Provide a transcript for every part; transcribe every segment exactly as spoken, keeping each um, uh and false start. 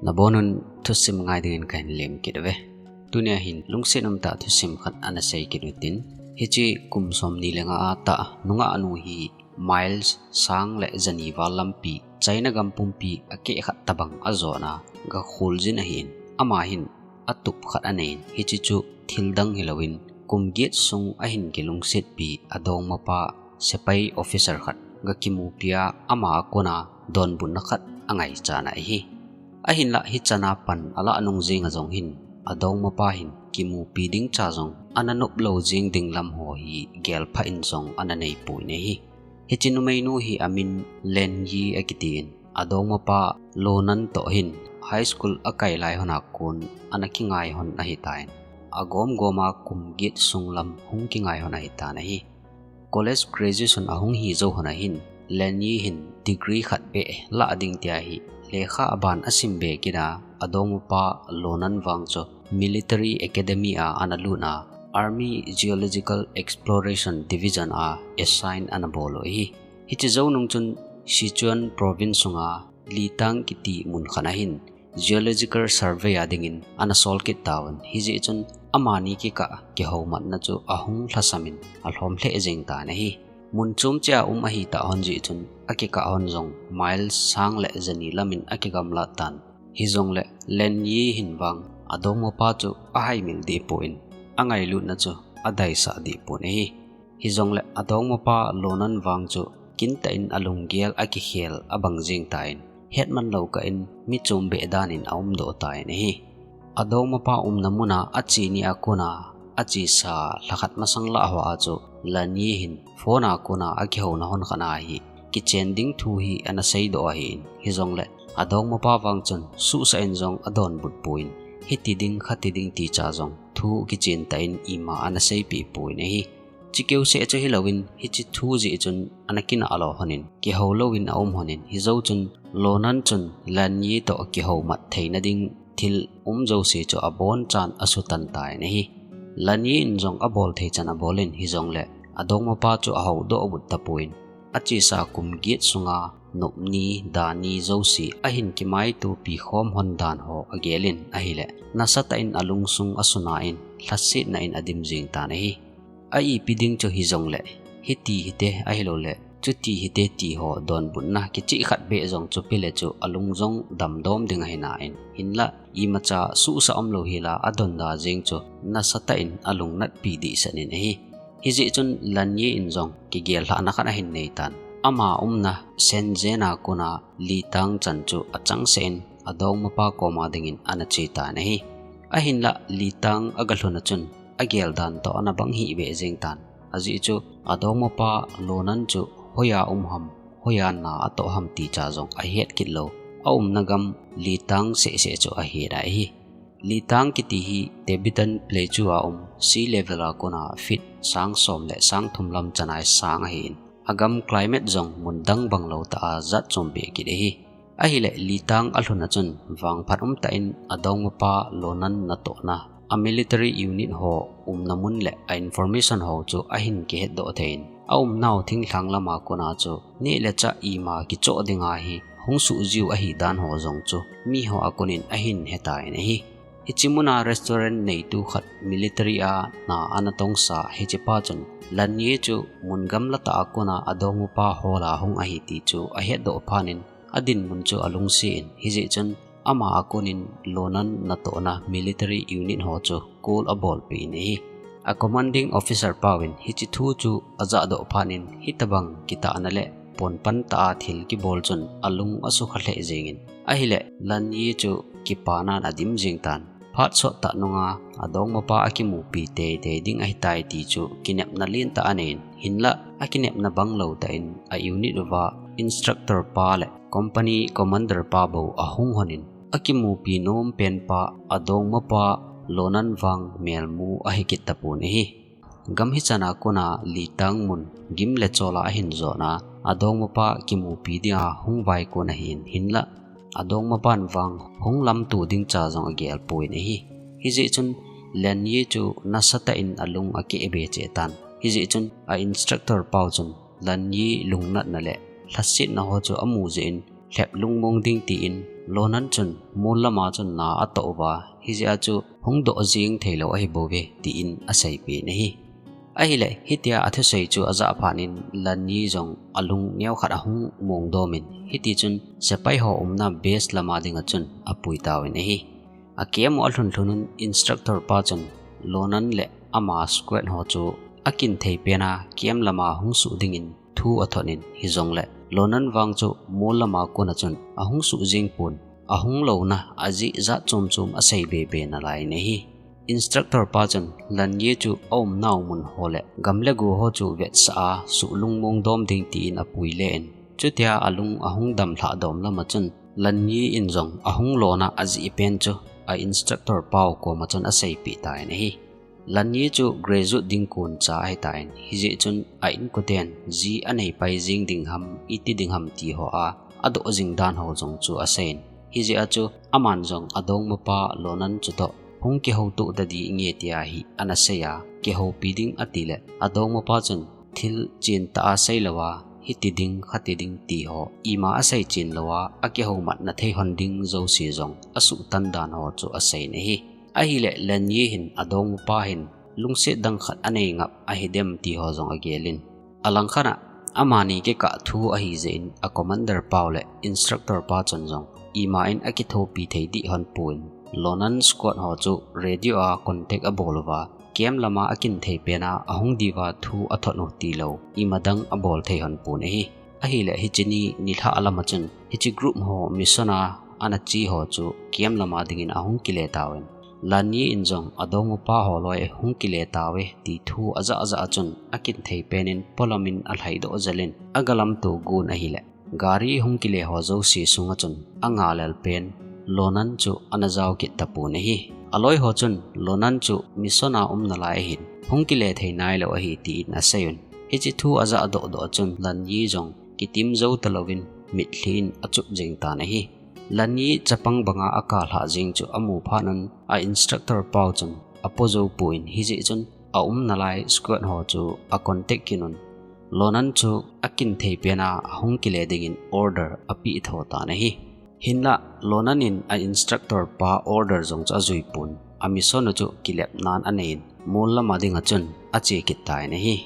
Nabonun thusim ngai dingin kahin lem kit uve. Tunia hin lungset umtah thusim khat ana sei kit utin. Hiche kum som ni le nga a tah nungah nu hi miles sang le jani val lampi China gam pumpi akeh khat tabang ajona gakholjin ahin. Ama hin atup khat aneiyin, hiche chu thil dang hilouvin kum get sung ahin kilungsetpi adongmapa sepai officer khat gakimupia ama a kona donbutna khat angaichan ahi. Ahinlah hichan a pan alah nung jenga jong hin adongmapa hin kimupi ding cha jong ana noplou jeng ding lam ho hi gelphah in jong ana neipon ahi. Hiche numeinu hi amin Len Yi akitin, adongmapa Lo Nan toh hin high school akai lai hon a kon ana kingai hon ahitan. Agom gom a kum get sung lam hung kingai hon ahitan ahi. College graduation ahung hijou hon a hin Len Yi hin degree khat beh lah ding tia hi lekha aban asim be kit a, adongmapa Lo Nan vang chu Military Academy a ana lut a, Army Geological Exploration Division a assign ana bol u ahi. Hiche jou nung chun Sichuan Province sunga Litang kiti mun khat a hin Geological Survey a dingin ana sol kit tauvin, hijeh chun amani kikah kihoumatna chu ahung lhasamin alhom lheh jeng tan ahi. Mun chom chea um ahitah hon jeh chun akikah hon jong miles sang le jani lamin akigamlat tan. Hijongle Len Yi hin vang adongmapa chu ahaimil dehpon, angailutna chu adaisah dehpon ahi. Hijongle adongmapa Lo Nan vang chu kintah in alunggel akikhel abang jeng tan, hetman lou kah in mi chombeh dan in aumdoh tan ahi. Adongmapa umna muna ache ni a kona achesa lhakhat masang lah hoa chu Len Yi hin phone a kona akihouna hon khat a hi kichen ding thu hi ana seidoh ahin, hijongle adongmapa vang chun suhsah in jong adonbut pon, hiti ding khati ding ticha jong thu kichen tah in ima ana seipeh pon ahi. Chukeu seh chu hilouvin hiche thu jeh chun ana kinah lou honin, kihou louvin aum honin, hijou chun Lo Nan chun Len Yi toh kihoumat theina ding thil um jouse chu abonchan asutan tan ahi. Len Yi in jong abol thei chan abolin, hijongle adongmapa chu ahoudoh but tapon, achesa kum get sunga nopni dani jouse ahin kimaitopi khom hon dan ho agelin ahile, nasatah in alungsung asuna in lhasetna in adim jeng tan ahi. A ipi ding chu hijongle, hiti hite ahiloule chuti hite ti ho donbutna kicheh khat beh jong chu pele chu alung jong damdom ding ahi nan, hinlah imacha suhsah umlou hila adonda jeng chu nasatah in alungnatpi dehset in ahi. Hijeh chun Len Yi in jong kigel lhahna khat ahin neitan. Ama umna Shenzhen a kona Litang chan chu achangseh in adongmapa koma dingin ana chetan ahi. Ahinlah Litang agalhun a chun agel dan toh ana bang hih beh jeng tan. Ajeh chu adongmapa Lo Nan chu hoiya um ham, hoiya na atoh ham ticha jong ahet kit lou. Aumna gam Litang sehseh chu ahet ahi. Litang kiti hi Tibetan Plateau a um, sea level a kona feet sang som le sang thum lam chanai sang ahin, agam climate jong mun dang bang lou tah a jat chombeh kit ahi. Ahile Litang alhun a chun vangphat umtah in adongmapa Lo Nan natohna, a military unit ho umna mun le a information ho chu ahin kihetdoh thei in, aumnau thinglhang lama kona chu neh le chah ima kichoh dinga hi hung suhjiu ahi dan ho jong chu miho a konin ahin hetan ahi. Hiche muna restaurant neitu khat military a na ana tongsa hichepa chun Len Yi chu mun gamla tah a kona adongmapa hola hung ahi ti chu ahetdoh phatnin adinmun chu alungset in, hijeh chun ama a konin Lo Nan natohna military unit ho chu call abolpeh in ahi. A commanding officer pauvin hiche thu chu ajahdoh phatnin hitobang kitahna le ponpan tah a thil kibol chun alung asukha lheh jengin, ahile Len Yi chu kipanan adim jeng tan. Phat sottah nunga adongmapa akimupi teitei ding ahitai ti chu kinepna lentah aneiyin, hinlah akinepna banglou tah in a unit uva instructor pa le company commander pa bou ahung honin, akimupi nompenpa adongmapa Lo Nan vang melmu ahikit tapon ahi. Gam hichan a kona Litang mun gim le chola ahin jotna, adongmapa kimupi dinga hung vaikon ahin, hinlah adongmapan vang hung lamto dingcha jong agelpon ahi. Hijeh chun Len Yi chu nasatah in alung akeh be cheh tan. Hijeh chun a instructor pau chun Len Yi lungnatna le lhasetna ho chu amu jeh in lhep lungmong ding tin Lonan chun mol lama chun na atoh uva, hijeh a chu hung doh jing theilou ahi bouve, tin aseipeh in ahi. Ahileh, hitia athusei chu ajah phat in Lanyi jong alung neokhat ahung mongdom in, hitichun sepai ho umna base lama dinga chun apui tauvin ahi. A camp u alhun lhun un instructor pa chun Lonan le ama squad ho chu akin thei pena camp lama hung suh dingin thu athot in, hijongleh Lonan vang chu mol lama kona chun ahung suh jing pon, ahung louna ajeh jat chom chom asei be be nalai in ahi. Instructor pa chun Lanyi chu aumnau mun ho le gam le go ho chu vetsah a suhlung mongdom ding tin apui le in, chutia alung ahung damlhah dom lama chun Lanyi in jong ahung lona ajeh pen chu a instructor pau koma chun aseipeh tan ahi. Lanyi chu graduate ding kon cha ahitan, hijeh chun a inkoten ji anei pai jing ding ham, iti ding ham ti ho a adoh jing dan ho jong chu aseiyin. Hijeh a chu aman jong adongmapa Lonan chutoh hung kihoutoh tading nge tia hi anasei a, kihoupi ding atileh adongmapa chun thil chentah a seilou a, hiti ding, khati ding ti ho ima asei chen lou a, akihoumatna thei hon ding jouse jong asuhtan dan ho chu aseiyin ahi. Ahileh Lanyi hin adongmapa hin lungset dang khat anei ngap ahidem ti ho jong agelin. Alangkhat a amani kikah thu ahijeh in a commander pau le instructor pa chun jong ima in akithopi thei dih hon pon, Lonan squad ho chu radio a contact abol uva, camp lama akin thei pena ahung diuva thu athot u tilou ima dang abol thei hon pon ahi. Ahileh hiche ni nilhah lama chun hiche group ho mission a ana che ho chu camp lama dingin ahung kile tauvin, Lanyi in jong adongmapa ho loi hung kile tauve ti thu ajah ajah a chun akin thei penin polam in alhaidoh jel in, agalam to gon ahileh gari hung kile ho jouse sunga chun angalel pen Lonan chu ana jao kit tapon ahi. Aloi ho chun Lonan chu mission a um nalai ahin, hung kile thei nailou ahi tin aseiyun. Hiche thu ajah doh doh chun Lanyi jong kitim jou talouvin mitlhi in achup jing tan ahi. Lanyi chapang banga akalhah jing chu amu phat un a instructor pau chun apo jou pon, hijeh chun aum nalai squad ho chu acontact kit un, Lonan chu akin thei pena ahung kile dingin order apeh tho tan ahi. Hinlah Lonan in a instructor pa order jong chu ajui pon, a mission u chu kilep nan anei in, mol lama dinga chun ache kit tan ahi.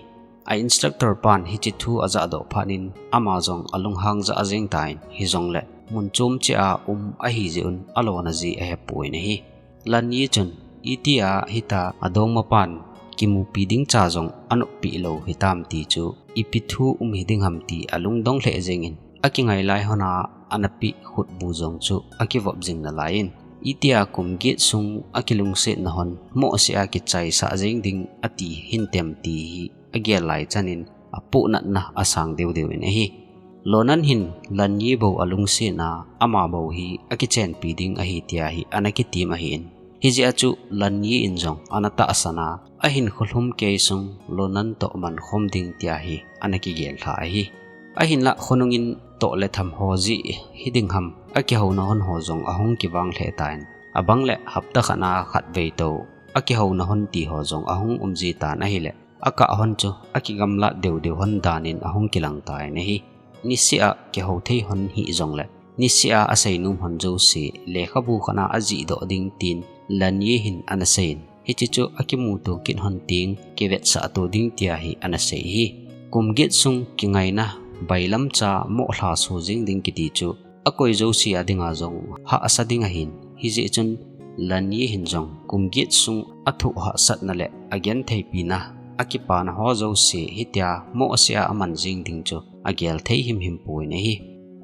A instructor pan hiche thu ajah doh phat in ama jong alunghang jah jeng tan, hijongleh mun chom cheh a um ahijeh un alona jeh ahepon ahi. Lanyi chun, itia hitia adongmapan kimupi ding cha jong anoppi lou hitam ti chu ipi thu um hiding ham ti alungdong lheh jengin, akingai lai hon a anapeh khutbu jong chu akivop jing nalai in, itia kum get sung akilungsetna hon mohseh a kichaisah jeng ding ati hintem ti hi agel lai chanin apohnatna asang deu deu in ahi. Lonan hin Lanyi bou alungsetna ama bou hi akichenpi ding ahi tia hi ana kitem ahin. Hijeh a chu Lanyi in jong ana tahsan a, ahinkho lhum kei sung Lonan toh mankhom ding tia hi ana kigel lha ahi. Ahinlah khonung in toh le tham ho jeh hiding ham, akihouna hon ho jong ahung kivang lheh tan. Abang le hapta khat na khatvei tou akihouna hon ti ho jong ahung um ji tan ahileh, akah hon chu akigamlat deu deu hon danin ahung kilang tan ahi. Niseh a kihou thei hon hih jongleh, niseh a asei nom hon jouse lekhabu khat na ajih doh ding tin Lanyi hin ana seiyin. Hiche chu akimuto kit hon teng kivetsah to ding tia hi ana sei hi. Kum get sung kingaina bailam cha moh lhaso jeng ding kiti chu akoi jouse a dinga jong hahsa ding ahin. Hijeh chun Lanyi hin jong kum get sung athoh hahsatna le agentheipina, akipana ho jouse hitia mohseh a aman jeng ding chu agel thei himhim pon ahi.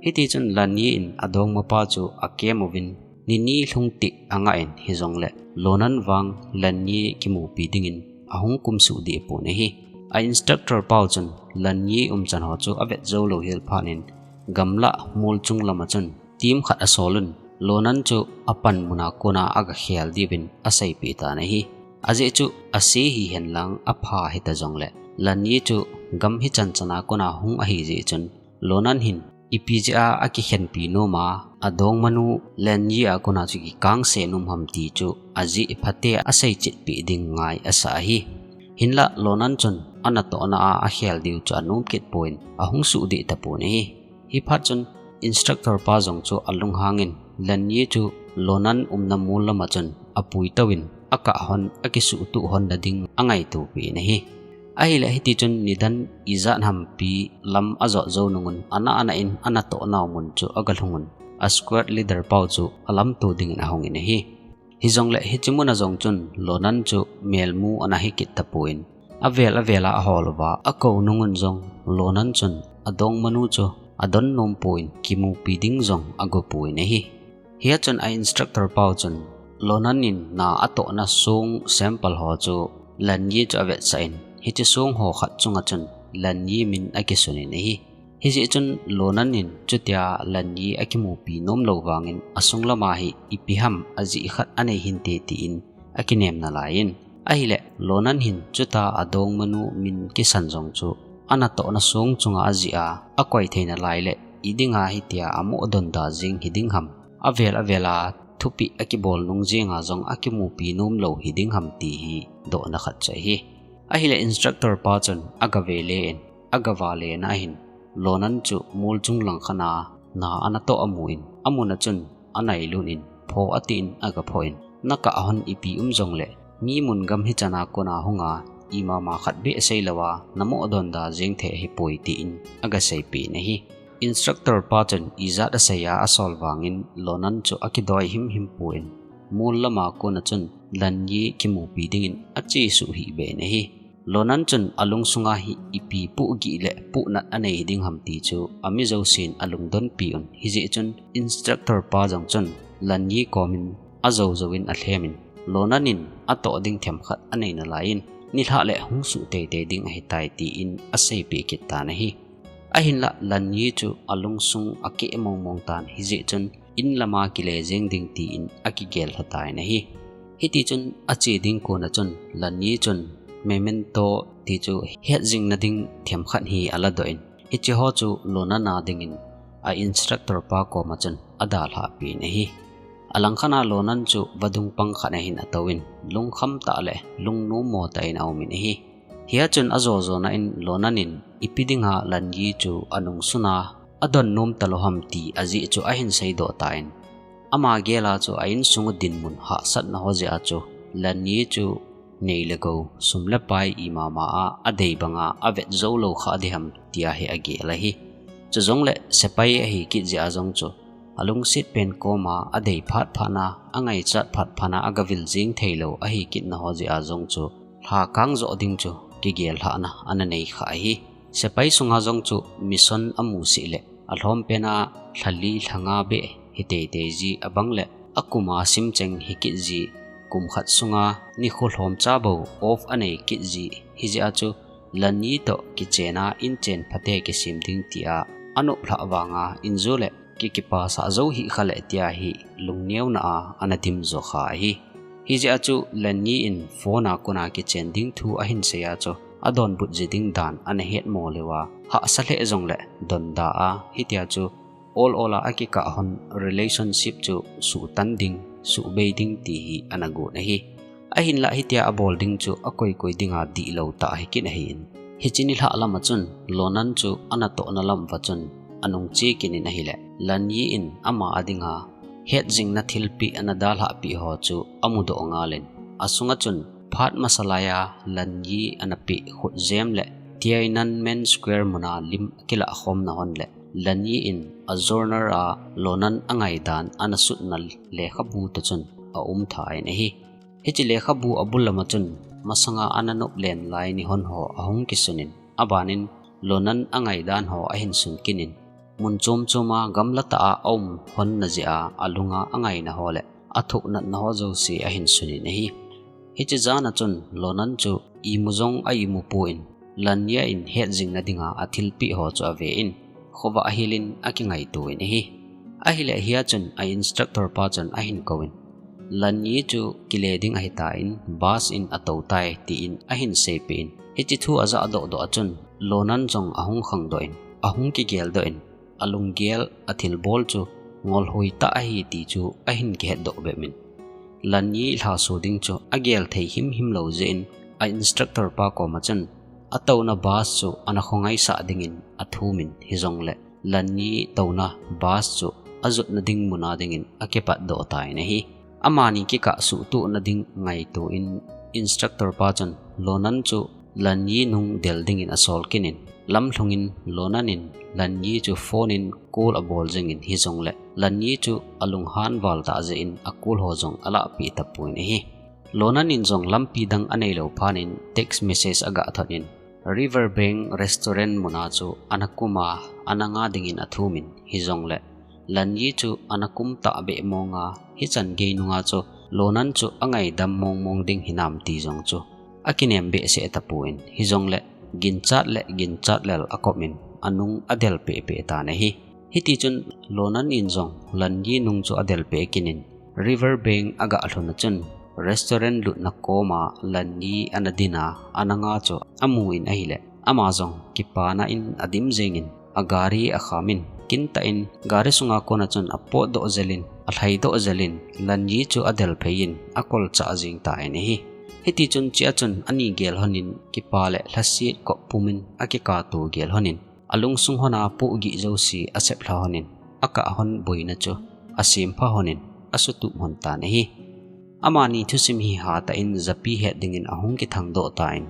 Hitichun Lanyi in adongmapa chu akem uvin, nini lhung tih angah in, hijongleh Lonan vang Lanyi kimupi dingin ahung kumsuh deh pon ahi. A instructor pau chun Lanyi umchan ho chu avet jou lou hel phat in, gamlah mol chung lama chun team khat asol un, Lonan chu apanmun a kona agakhel diuvin aseipeh tan ahi. Ajeh chu ase hihen lang apha hita jongleh, Lanyi chu gam hichan chan a kona hung ahijeh chun, Lonan hin ipi jeh a akikhenpi nom a, adongmanu Lanyi a kona chu kikangse nom ham ti chu ajeh phate aseichetpeh ding ngai asa ahi. Hinlah Lonan chun anatohna a akhel diu chu anom kit pon, ahung suh deh tapon ahi. Hiphat chun instructor pa jong chu alunghangin, Lan Yi chu Lonan umna mol lama chun apui touvin, akah hon, akisuhtuh hon nading angaito peh in ahi. Ahileh hiti chun nidan ijat hampi lam ajot jou nungun, ana ana in, ana toh nau mun chu agalhungun, a squad leader pau chu alamto dingin ahungin ahi. Hijongleh hiche muna jong chun Lonan chu melmu ana hikit tapon, avel avel a ahol uva akou nungun jong Lonan chun adongmanu chu adon nom pon, kimupi ding jong ago pon ahi. Hia chun a instructor pau chun Lonan in na atohna song sample ho chu Lan Yi chu avetsah in, hiche song ho khat chunga chun Lan Yi min akisun in ahi. Hijeh chun Lonan in chutia Lan Yi akimupi nom lou vangin asung lama hi ipi ham ajeh khat anei hinte tin akinem nalaiyin. Ahileh Lonan hin chutia adongmanu min kisan jong chu ana tohna song chunga ajeh a akoi thei nalai leh, idinga hitia amoh donda jeng hiding ham, avel avel a thupeh akibol nung jenga jong akimupi nom lou hiding ham ti hi dohna khat chu ahi. Ahileh instructor pa chun agave le in, agava lena ahin, Lonan chu mol chung lang khat a na ana toh amun, amuna chun anailut in, pho atin agaphoh in, nakah hon ipi um jongleh, mi mun gam hichan a kona hunga, imama khat beh seilouva namoh donda jeng thei ahipoi tin agaseipeh in ahi. Instructor pa chun ijat asei a asol vangin Lonan chu akidoi himhim pon, mol lama kona chun Lan Yi kimupi dingin achesuh hih beh in ahi. Lonan chun alungsunga hi ipi pohgih le pohnat anei hiding ham ti chu ami jousen alungdonpi un. Hijeh chun instructor pa jong chun Lan Yi komin ajou jouvin alhemin, Lonan in atoh ding themkhat anei nalaiyin, nilhah leh hung suh teitei ding ahitai tin aseipeh kit tan ahi. Ahinlah Lan Yi chu alungsung akeh mongmong tan, hijeh chun in lama kile jeng ding tin akigel lha tan ahi. Hiti chun ache ding kona chun Lan Yi chun memento ti chu hetjingna ding themkhat hi aladoh in, hiche ho chu Lonan a dingin a instructor pa koma chun adalhah peh in ahi. Alangkhat a Lonan chu vadung pang khat a hin atouvin, lungkham tah le lungnom mo tah in aumin ahi. Hia chun ajo jona in Lonan in ipi dinga Lan Yi chu anungsuna adon nom talou ham ti ajeh chu ahin seidoh tan, ama gel a chu a insung u dinmun hahsatna ho jeh a chu Lan Yi chu nei le gou, sum le pai imama a adei banga avet jou lou kha ding ham tia hi agel ahi. Chujongleh sepai ahi kit jeh a jong chu alungset pen koma adei phat phat na, angaichat phat phat na agavil jeng theilou ahi kitna ho jeh a jong chu lhakang joh ding chu kigel lhahna ana nei kha ahi. Sepai sunga jong chu mission amusih leh alhom pen a lha li lha nga beh hiteitei ji, abang leh akum a simcheng hikit ji, kum khat sunga nikho lhomcha bou off anei kit ji, hijeh a chu Lan Yi toh kichen a inchen phate kisem ding tia anop lhah vanga injo leh ki, kipasah jou hih kha leh tia hi lungneona a ana dim jo kha ahi. Hijeh a chu Lan Yi in phone a kona kichen ding thu ahin sei a chu adonbut ji ding dan ana hetmo leuva, hahsa lheh jongleh donda a, hitia chu ol ol a akikah hon relationship chu suhtan ding, suhbei ding ti hi ana got ahi. Ahinlah hitia abol ding chu akoi koi dinga dihlou tah ahi kit ahin. Hiche nilhah lama chun Lonan chu ana tohna lam uva chun anung che kit in ahileh, Lan Yi in ama a dinga hetjingna thilpeh ana dalhah peh ho chu amudoh ngal in, asunga chun phat masa lai a Lan Yi ana peh khutjem le Tiananmen Square muna lim akilah khomna hon le Lan Yi in a journal a Lonan angai dan ana sutna lekhabu toh chun aum tha in ahi. Hiche lekhabu abul lama chun masanga ana nop len lai ni hon ho ahung kisun in, abanin Lonan angai dan ho ahin sun kit in, mun chom chom a gamla tah a aum hon na jeh a alunga angaina ho le athoh natna ho jouse ahin sun in ahi. Hiche jan a chun Lonan chu imu jong a imu pon, Lan Yi in hetjingna dinga athilpeh ho chu ave in, khovah ahil in akingaito in ahi. Ahileh hia chun a instructor pa chun ahin kou in, Lan Yi chu kile ding ahitan, bus in atou tai, tin ahin seipeh in, hiche thu ajah doh doh a chun Lonan jong ahung khangdoh in, ahung kigeldoh in, alunggel, athilbol chu ngolhoi tah ahi ti chu ahin kihetdoh bep in, Lan Yi lhaso ding chu agel thei himhim lou jeh in, a instructor pa koma chun atouna bus chu ana khongaisah dingin athum in, hijongleh Lan Yi touna bus chu ajotna ding muna dingin akipatdoh tan ahi. Amani kikah suhtuhna ding ngaito in instructor pa chun Lonan chu Lanyi nung del dingin asol kit in, lamlhung in Lonan in Lanyi chu phone in call abol jing in hijongle Lanyi chu alunghan val tah jeh in a call ho jong alahpeh tapon ahi. Lonan in jong lampi dang aneilou phat in text message aga thot in Riverbank Restaurant muna chu ana kum a, ana nga dingin athum in hijongle Lanyi chu ana kum tahbeh mong a, hichan gei nunga chu Lonan chu angaidam mong mong ding hinam ti jong chu akinem behseh tapon, hijongle ginchat le ginchat lel akop in anung adel pehpeh tan ahi. Hitichun Lonan in jong Lanyi nung chu adel peh kit in Riverbank aga lhun a chun restaurant lutna koma Lanyi ana din a, ana nga chu amu in ahile ama jong kipana in adim jeng in agari akham in kintah in gari sunga kona chun apotdoh jel in alhaidoh jel in Lanyi chu adel phei in akolchah jeng tan ahi. Hitichun chea chun ani gel lhon in kipa le lhaset kop pum in akikah to gel lhon in alungsung lhon a pohgih jouse asep lha lhon in akah lhon boina chu asempha lhon in asutup lhon tan ahi. Amani thusim hi hatah in japi het dingin ahung kithangdoh tan,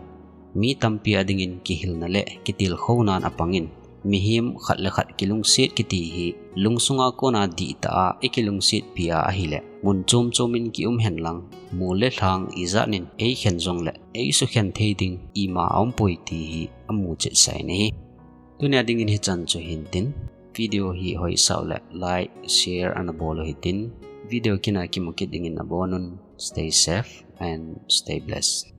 mi tampi a dingin kihilna le kitilkhounan apang in, mihem khat le khat kilungset kiti hi lungsunga kona dihtah a ikilungsetpi a ahile mun chom chom in kium hen lang, mol le lhang ijat in eikhen jongle eisukhen thei ding ima aumpoi ti hi amu chehsah in ahi. Tunia dingin hichan chu hintin, video hi hoisah ule like, share ana bol u hitin, video kina kimu kit dingin abonun, stay safe and stay blessed.